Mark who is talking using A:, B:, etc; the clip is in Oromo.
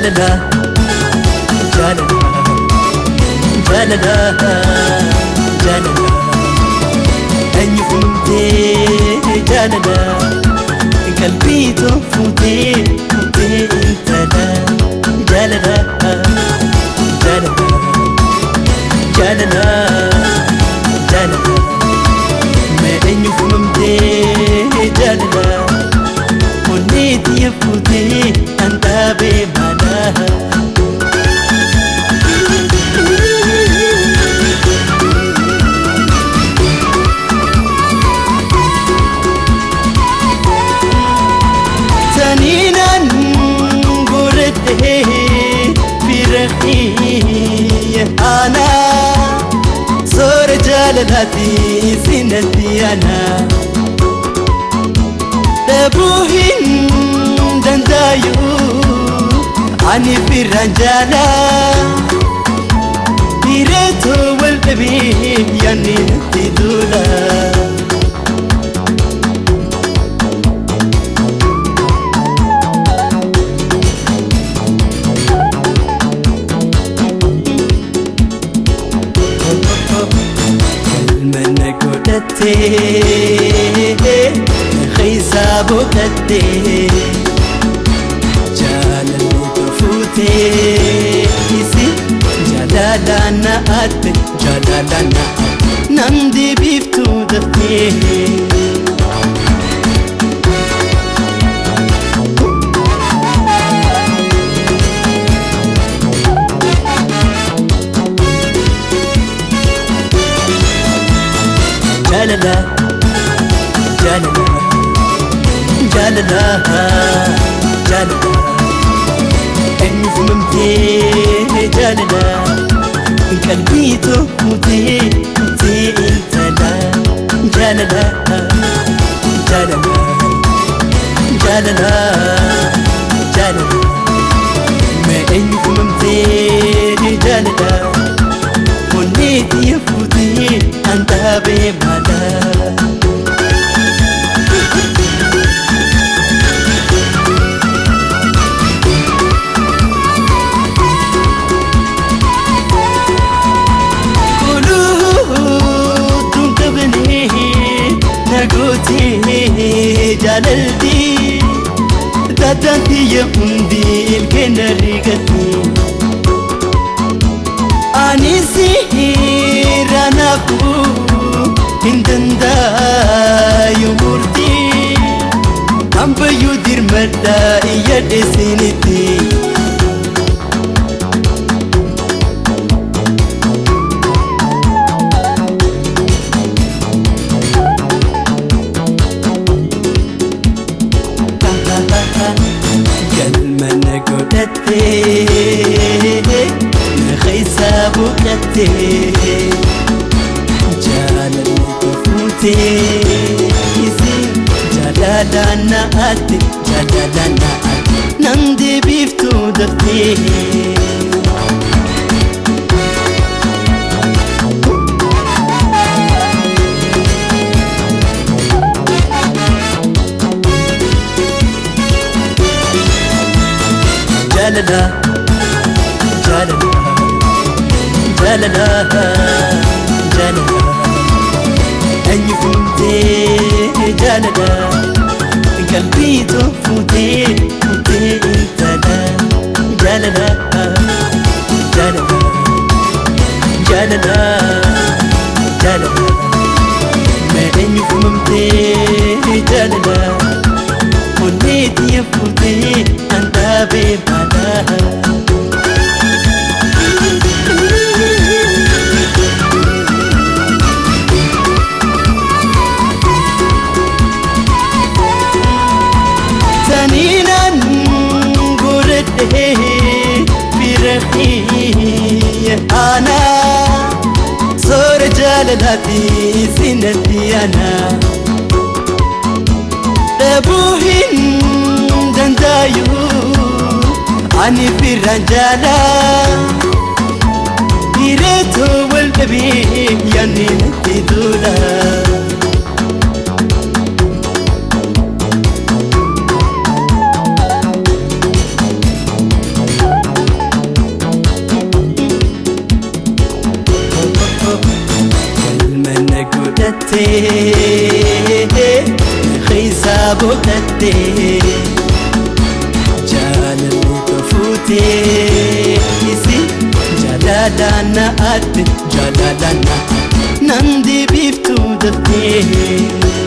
A: Jaalala jaalala jaalala jaalala eenyu fuutee jaalala qalbii too fuutee fuutee intala jaalala jaalala jaalala jaalala mee eenyu fuutee jaalala onnee tiyya fuutee an dhaabee mala. Taniinan godhadhee firaqii ana soora jaalalaati sinatti ana dhabuu hin dandaayu ani firraan jaala hireetoo wal dhabee yaanni natti duula. Galma godhattee keessa boqottee jaalalli fuutee isi jaalalaan na atte jaalalaan na atte nan deebiftuu daftee. Jaalala jaalala jaalala jaalala eenyu fuutee jaalala qalbii too fuutee fuutee intala jaalala jaalala jaalala jaalala mee eenyu fuutee jaalala onnee tiyya fuutee an dhaabee mala. Quluutuun qabnee nagootee jaalalti taataan tiyya hundi ilkeen rigatti. Ani seera naafuu hin dandaayu murtii ambayyuu dirmadha iyya dheessinitti. Galma na godhattee na keessa boqottee jaalalli fuutee isi jaalalaan na atte jaalalaan na atte nan deebiftuu daftee. Jaalala jaalala jaalala jaalala eenyu fuutee jaalala qalbii too fuutee fuutee intala jaalala jaalala jaalala jaalala mee eenyu fuutee jaalala onnee tiyya fuutee an dhaabee mala. Taniinan godhadhee firaqii ana soora jaalalaati sinatti ana dhabuu hin dandaayu ani firraan jaala hireetoo wal dhabee yaanni natti duula. Dhuftee keessaa boqottee jaalalli tofuutee isi jaalalaan na adde jaalalaan na nan deebiftuu daftee.